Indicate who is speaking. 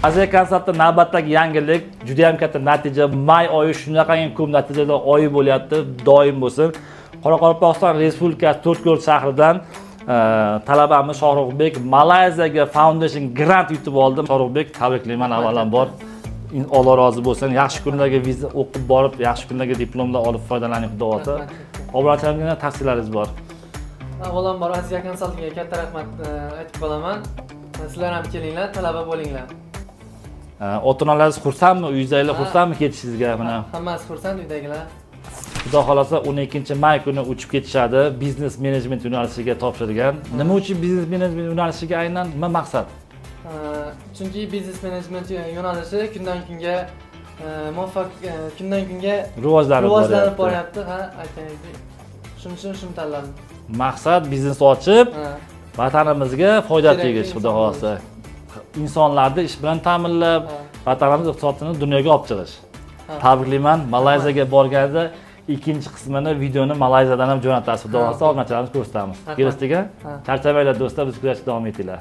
Speaker 1: Aziya Konsaltda navbatdagi yangilik, juda ham katta natija. May oyi shunaqangi ko'p natijalar oyi bo'lyapti, doim bo'lsin. Qoraqalpog'iston Respublikasi To'rtko'l shahridan talabamiz Shohruxbek Malayziyaga Foundation grant yutib oldi. Shohruxbek, tabriklayman avvalambor. Alloh rozi bo'lsin. Yaxshi kunlarga viza o'qib borib, yaxshi kunlarga diplomlar olib foydalaning, xudo xohlasa.
Speaker 2: Rahmat.
Speaker 1: Obunachilarimizga tavsiyalaringiz bor?
Speaker 2: Avvalambor Aziya Konsaltingga katta rahmat aytib qolaman. Sizlar ham kelinglar, talaba bo'linglar.
Speaker 1: Ota-onalaringiz xursandmi? Uyingizdagilar
Speaker 2: Ha.
Speaker 1: xursandmi ketishingizga mana?
Speaker 2: Hammasi xursand uydagilar.
Speaker 1: Xudo xohlasa, 12 may kuni uchib ketishadi. Biznes menejment yo'nalishiga topshirgan. Nima uchun biznes menejment yo'nalishiga aynan? Nima maqsad?
Speaker 2: Chunki biznes menejment yo'nalishi kundan kunga muvaffaq, kundan kunga
Speaker 1: rivojlanib
Speaker 2: rivojlanib
Speaker 1: boryapti.
Speaker 2: boryapti. Ha, aytganingizdek. Shuning uchun shuni tanladim.
Speaker 1: Maqsad biznes ochib, vatanimizga foyda
Speaker 2: Kerakli
Speaker 1: tegish, xudo
Speaker 2: inson.
Speaker 1: xohlasa. Insonlarni ish bilan ta'minlab, vatanimiz iqtisodiyotini dunyoga olib chiqish. Tabriklayman. Malayziyaga borganda ikkinchi qismini, videoni Malayziyadan ham jo'natasiz, xudo xohlasa, obunachilarimiz ko'rsatamiz.
Speaker 2: Rahmat.
Speaker 1: Kelishdik?
Speaker 2: Ha.
Speaker 1: Charchamanglar, do'stlar, biz kuzatishda davom etinglar.